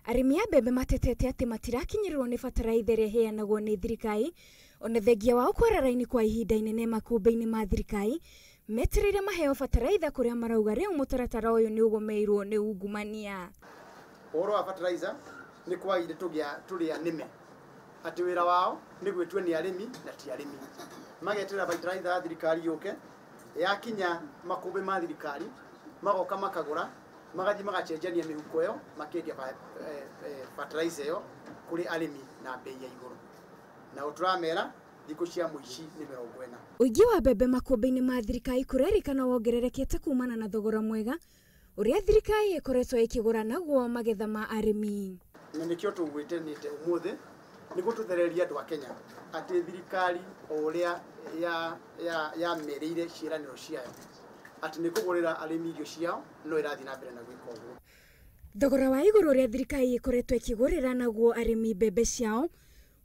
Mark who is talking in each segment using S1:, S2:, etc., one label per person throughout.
S1: Arĩmi a mbembe matetete atĩ matirakinyĩrĩrwo nĩ bataraitha ĩrĩa ĩheanagwo nĩ thirikari ona thengia wao kwara raini kwa ihinda inene makũmbĩ-inĩ ma thirikari metereire maheo bataraitha kũrĩa marauga rĩu mũtaratara ũyũ nĩ ũgomeirwo nĩ ungumania.
S2: Ũhoro wa fertilizer nĩ kwagire tũrĩa nĩme atĩ wĩra wao nĩ gwĩtua nĩ arĩmi na ti arĩmi, mageterera fertilizer ya thirikari yũke, yakinya makũmbĩ ma thirikari magoka makagũra, magathiĩ magacenjania mĩhuko ĩyo makendia fertilizer ĩyo kũrĩ arĩmi na bei ya igũrũ. Nao tũramera thikũ cia mũici nĩ 40.
S1: Ũingĩ wa mbembe makũmbĩ-inĩ ma thirikari kũrerĩkana wongererekete kumana na thogora mwega ũrĩa thirikari ĩkoretwo ĩkĩgũra naguo magetha ma arĩmi.
S2: Na nĩkĩo tũgwĩtanĩte ũmũthĩ nĩguo tũthererie andũ a Kenya atĩ thirikari o ũrĩa yamerĩire ciĩranĩro ciayo atĩ nĩ kũgũrĩra arĩmi irio ciao no ĩrathiĩ na mbere na gwĩka ũguo.
S1: Thogora wa igũrũ ũrĩa thirikari ĩkoretwo ĩkĩgũrĩra naguo arĩmi mbembe ciao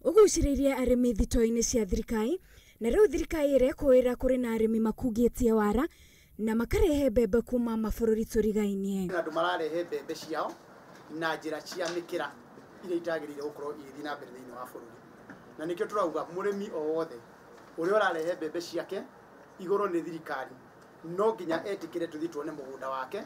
S1: ũgucĩrĩirie arĩmi thitoo-inĩ cia thirikari, na rĩu thirikari ĩrekũĩra kũrĩ na arĩmi makungĩtie wara na makarehe mbembe kuma mabũrũri tũrigainie.
S2: Andũ mararehe mbembe ciao na njĩra cia mĩkĩra iria itagĩrĩire gũkorwo igĩthiĩ na mbere thĩinĩ wa bũrũri, na nĩkĩo tũrauga mũrĩmi o wothe ũrĩa ũrarehe mbembe ciake igũrũ nĩ thirikari no nginya etĩkĩre tũthiĩ tuone mũgũnda wake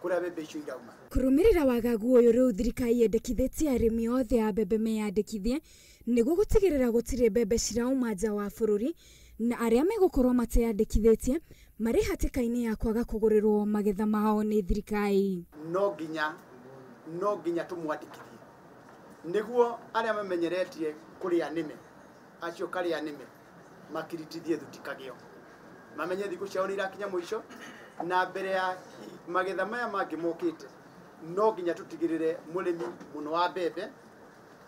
S2: kũrĩa mbembe icio irauma.
S1: Kũrũmĩrĩra wagagu ũyũ rĩu thirikari yendekithĩtie arĩmi othe a mbembe meyandĩkithie nĩguo gũtigĩrĩra gũtirĩ mbembe cirauma nja wa bũrũri, na arĩa megũkorwo mateyandĩkithĩtie marĩ hatĩka-inĩ ya kwaga kũgũrĩrwo magetha mao nĩ thirikari.
S2: No nginya tũmwandĩkithie nĩguo arĩa mamenyeretie kũrĩa nĩme acio karĩa nĩme makiritithie thutikagio, mamenye thikũ ciao nĩ irakinya mũico, na mbere ya magetha maya mangĩ mokĩte no nginya tũtigĩrĩre mũrĩmi mũno wa mbembe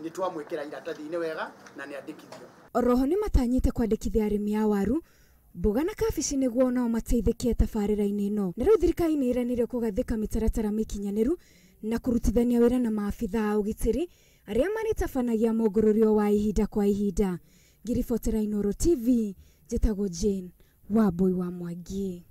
S2: nĩ twamwĩkĩra iratathi-inĩ wega na nĩ andĩkithio.
S1: Oroho nĩ matanyĩte kwandĩkithia arĩmi a waru, mboga na kabici nĩguo nao mateithĩke tabarĩra-inĩ ĩno. Na rĩu thirikari nĩ ĩranĩire kũgathĩka mĩtaratara mĩkinyanĩru na kũrutithania wĩra na maabitha a ũgitĩri arĩa marĩtabanagia mũngũrũrio wa ihinda kwa ihinda. Ngĩribotera Inooro TV, njĩtagwo Jane Wambui wa Mwangi.